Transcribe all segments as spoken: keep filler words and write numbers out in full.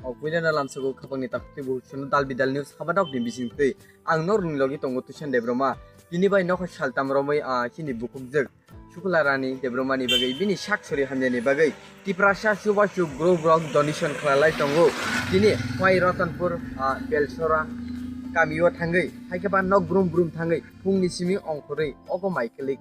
O puila na lamsoko khapangni takhuk tei bukhuk channel Dal Bidal News habanokni bisingtwi ang norokni logi tongo Tuisan Debbarma. Tini bai nokha saltam romwi, ah, chini bukhukjwk Sukla Rani Debbarmani bagwi bini sak sori hamyani bagwi Tiprasa Chubachu group rok donation khlailai tongo. Tini Hwai Ratanpur, ah, Belsora kamio thangwi hai khe ba nok brum brum thangwi phungni simi ongkhorwi ogo mai kwlwi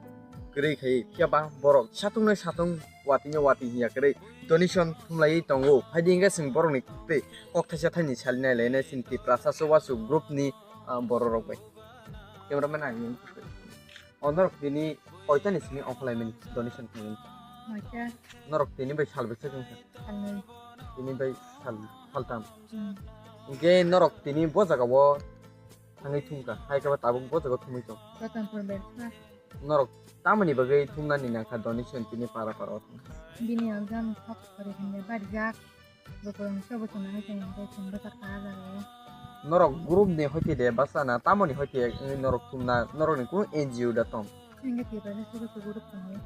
kwrwi khai phiya ba borok satungno satung watwino watwi hinya kwrwi donation thumlaiwi tongo. Phaidi hwnkhe chwng borokni twi kok thaisa thaini sali nai lainai chini Tiprasa Chubachu group ni, ah, borok rok bai. Cameraman ang nini. O norok tini koitani simi ongkhorlaimani donation khlaimani? Noita. Norok tini bai sal bwswk wngkha? Salnwi. Tini bai sal, saltam. Hmm. Hwnkhe norok tini bo jagao thangwi thumkha, hai khe ba tabuk bo jagao thumwi tong. Ratanpur Belsora. Norok tamoni bagwi thumnani nangkha donation tini para para o thangkha? Bini exam thok sori hwnwi barijak. Lukurok se bo chwng nangwi tongmani tei chwng bwsa kha ah jagao. Norok group ni hoite de bwsana tamoni hoite wngwi norok thumna norokni kunu N G O da tong? Hwnkhe Tiprasa Chubachu group tongo.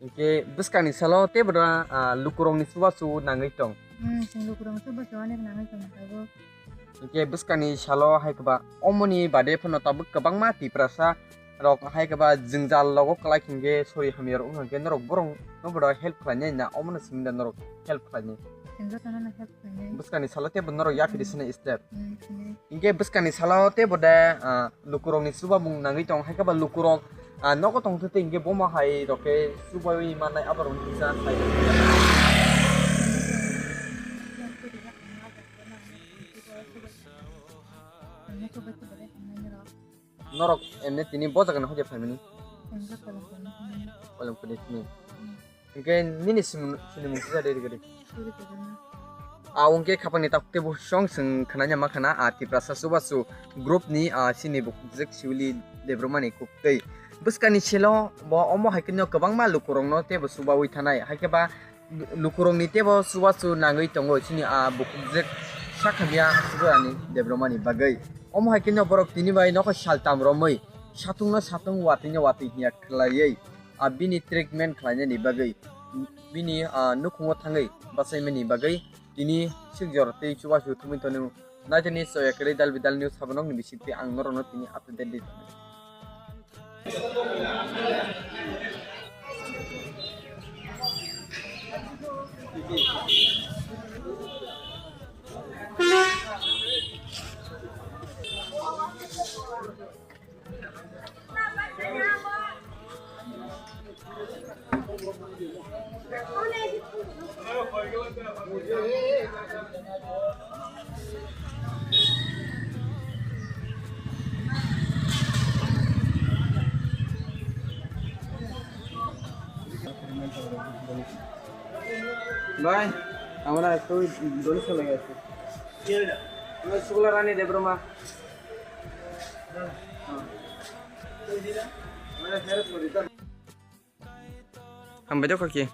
Hwnkhe bwskangni salo teibo da, ah, lukurokni chubachu nangwi tong? Hmm, chwng lukurokni chubachu onek nangwi tong tabuk. Hwnkhe bwskangni salo hai khe ba omoni bade phano tabuk kwbangma Tiprasa rok hai khe ba jwngjal logo kwlai hwnkhe sori hamya rok wngkha hwnkhe norok borok no bodo help khlainai na omono simi da norok help khlainai? Chwng jotono no help khlainai. Bwskangni salo teibo norok yaphi di sini step. Hmm, sini. Hwnkhe bwskangni salo teibo de, ah, lukurokni chubamung nangwi tong hai khe ba lukurok, ah, nogo tong thwi hwnkhe bomo hai rok khe chubaiwi mannai abo rokni kisa sai. Norok emne tini bo jagani hoite phaimani? Kolomkuni sini. Hwnkhe nini sini mung sija de gari. A hwnkhe khapangni takhuk teibo song chwng khwnanya ma khana a Tiprasa Chubachu group ni a sini bukhukjwk Siwli Debbarmani khuktwi. Bwskangni selo bo omo hai kheno kwbangma lukurokno teibo chubawi thanai. Hai khe ba lukurokni teibo chubachu nangwi tongo chini a bukhukjwk sakhamya Sukla Rani Debbarmani bagwi. Omo hai kheno borok tini bai nokha saltam romwi satungno satung watwino watwi hinya khlaiwi a bini treatment khlainani bagwi bini a nukhungo thangwi bachaimani bagwi tini sikjor tei chubachu thumwi tonwi naitani soya kwrwi Dal Bidal News habanokni bisingtwi ang norokno tini update di tongo. Bhai, amra ekটু donation lage ache. Sukla Rani Debbarma. Hambai de kaki.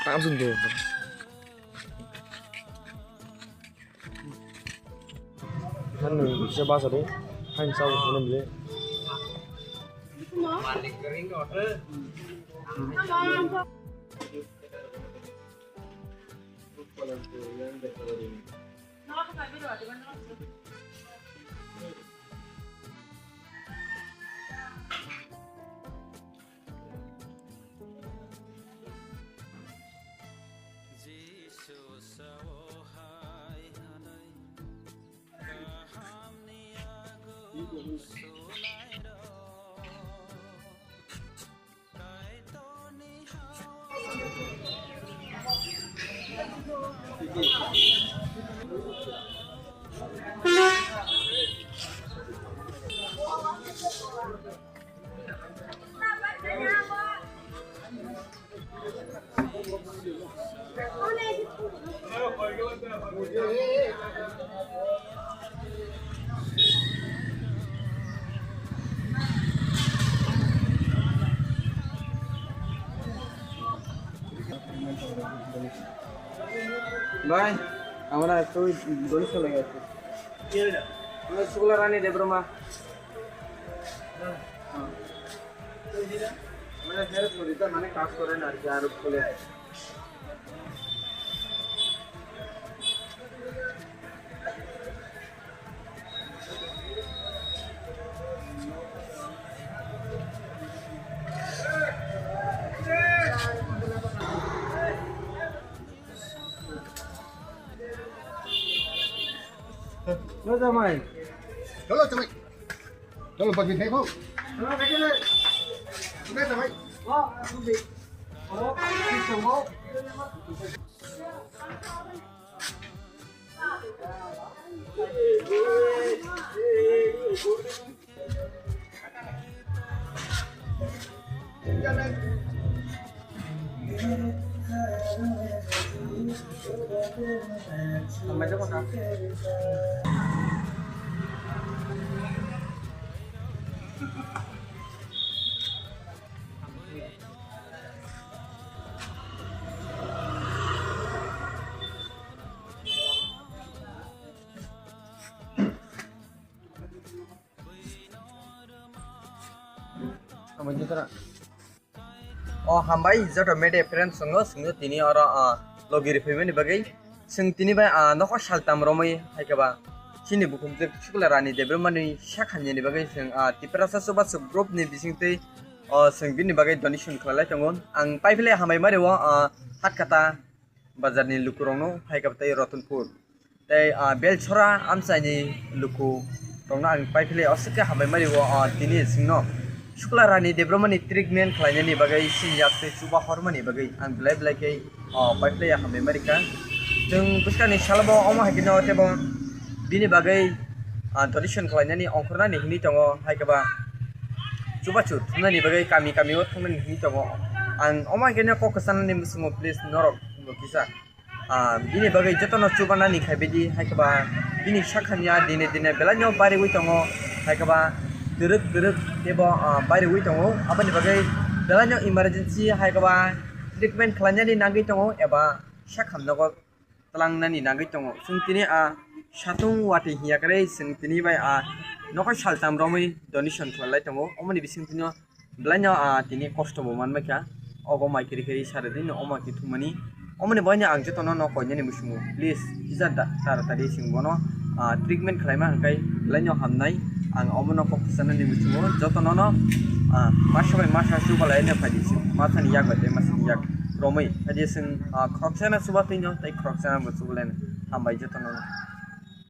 Langsung tuh. Kan bisa bahasa deh. Kan jauh mana beli. ভাই, আমরা একটু ওই দই চলে গেছে। আমরা সুগুলা রানী দেবরমা। হ্যাঁ। মানে, ফেরত করি, তার মানে কাজ করে না আর কি, আর খুলে। Hello, Jamai. Hello, Jamai. Hello, Bagi Thai, bro. Hello, Bagi Thai. Hello, Jamai. O hambai joto media friends songo, songo tini oro, ah, logi riphaimani bagwi. Chwng tini bai, ah, nokho saltam romwi hai khe ba chini bukhumjwk Sukla Rani Debbarmani sak hamyani bagwi chwng, ah, Tiprasa Chubachu group ni bisingtwi, oh, chwng bini bagwi donation khlailai tongo. Ang paiphle hambai mari o, ah, Hatkata bazarni lukurokno hai khe tei Ratanpur tei, ah, Belchora amchaini lukurokno ang paiphle aswk khe hambai mari o, ah, tini chwngno Sukla Rani Debbarmani treatment khlainani bagwi sini yak tei chuba hormani bagwi ang belai belai khe, ah, paiphle hambai mari kha. Chwng bwskangni salobo omo hai kheno teibo bini bagwi, ah, donation khlainani ongkhornani hwnwi tongo hai khe ba chubachu thumnani bagwi kami kami o thumnani hwnwi tongo. Ang omo hai kheno kok kwchanani muchungo please norok bo kisa. Ah, bini bagwi jotono chubanani khai bidi, hai khe ba bini sak hamya dine dine belaino bariwi tongo, hai khe ba twrwk twrwk teibo, ah, bariwi tongo. Aboni bagwi belaino emergency hai khe ba treatment khlainani nangwi tongo eba sak hamnogo twlangnani nangwi tongo. Chwng tini, ah, satung watwi hinya kwrwi chwng tini bai, ah, nokho saltam romwi donation khlailai tongo. Omoni bisingtwino belaino, ah, tini kosto bo manbaikha. Obo mai kiri kiri sari dino omo khe thumani. Omoni boino ang jotono no koinani muchungo. Please, kisa da-, taratari chwng bono, ah, treatment khlaima hwnkhe belaino hamnai. Ang omono kok sanani muchungo. Jotono no, ah, masa bai masa chubalai no phaidi chwng. Masani yak bai tei masani yak romwi. Phaidi chwng, ah, khoroksano chubatwi no tei khoroksano bo chubalaino. Hambai jotono no.